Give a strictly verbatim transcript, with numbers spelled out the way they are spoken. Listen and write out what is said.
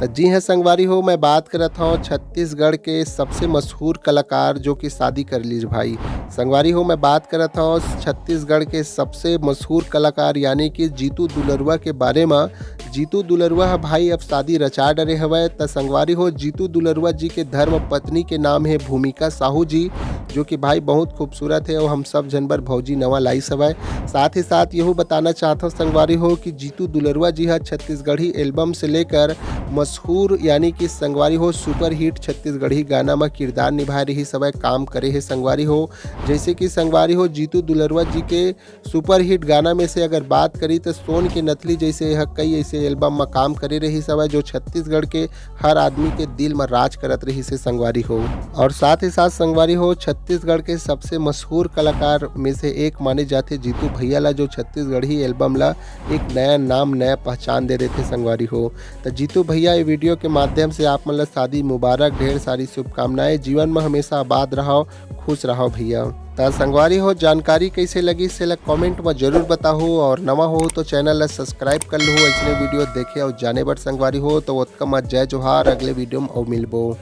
त जी हाँ संगवारी हो, मैं बात करत हौं छत्तीसगढ़ के सबसे मशहूर कलाकार जो कि शादी कर लीस भाई। संगवारी हो, मैं बात करत हौं छत्तीसगढ़ के सबसे मशहूर कलाकार यानी कि जीतू दुलरुआ के बारे म। जीतू दुलरुआ ह भाई अब शादी रचा डरे हवय। त संगवारी हो, जीतू दुलरुआ जी के धर्म पत्नी के नाम हे भूमिका साहू जी, जो कि भाई बहुत खूबसूरत हे और हम सब झन बर भौजी नवा लाइस हवय। साथ ही साथ यहू बताना चाहत हौं संगवारी हो कि जीतू दुलरुआ जी ह छत्तीसगढ़ी एल्बम से लेकर मशहूर यानी कि संगवारी हो सुपरहिट छत्तीसगढ़ी गाना म किरदार निभाए रहिस हवय, काम करे हे संगवारी हो। जैसे कि संगवारी हो जीतू दुलरुआ जी के सुपरहिट गाना में से अगर बात करी त सोन के नथली जैसे यह कई ऐसे एल्बम म काम करे रहिस हवय जो छत्तीसगढ़ के हर आदमी के दिल म राज करत रहिस हे संगवारी हो। और साथ ही साथ संगवारी हो छत्तीसगढ़ के सबसे मशहूर कलाकार में से एक माने जाथे जीतू भैया ला, जो छत्तीसगढ़ी एल्बम ला एक नया नाम, नया पहचान दे देथे संगवारी हो। त जीतू भैया, ये वीडियो के माध्यम से आप मन ला शादी मुबारक, ढेर सारी शुभकामनाएं, जीवन में हमेशा आबाद रहो, खुश रहो भैया। त संगवारी हो, जानकारी कैसे लगिस तेला कमेंट में जरूर बताहू और नवा हो तो चैनल ला सब्सक्राइब कर लहू ऐसने वीडियो देखे और जाने बर संगवारी हो। तो ओतका मत, जय जोहार, अगले वीडियो में अउ मिलबो।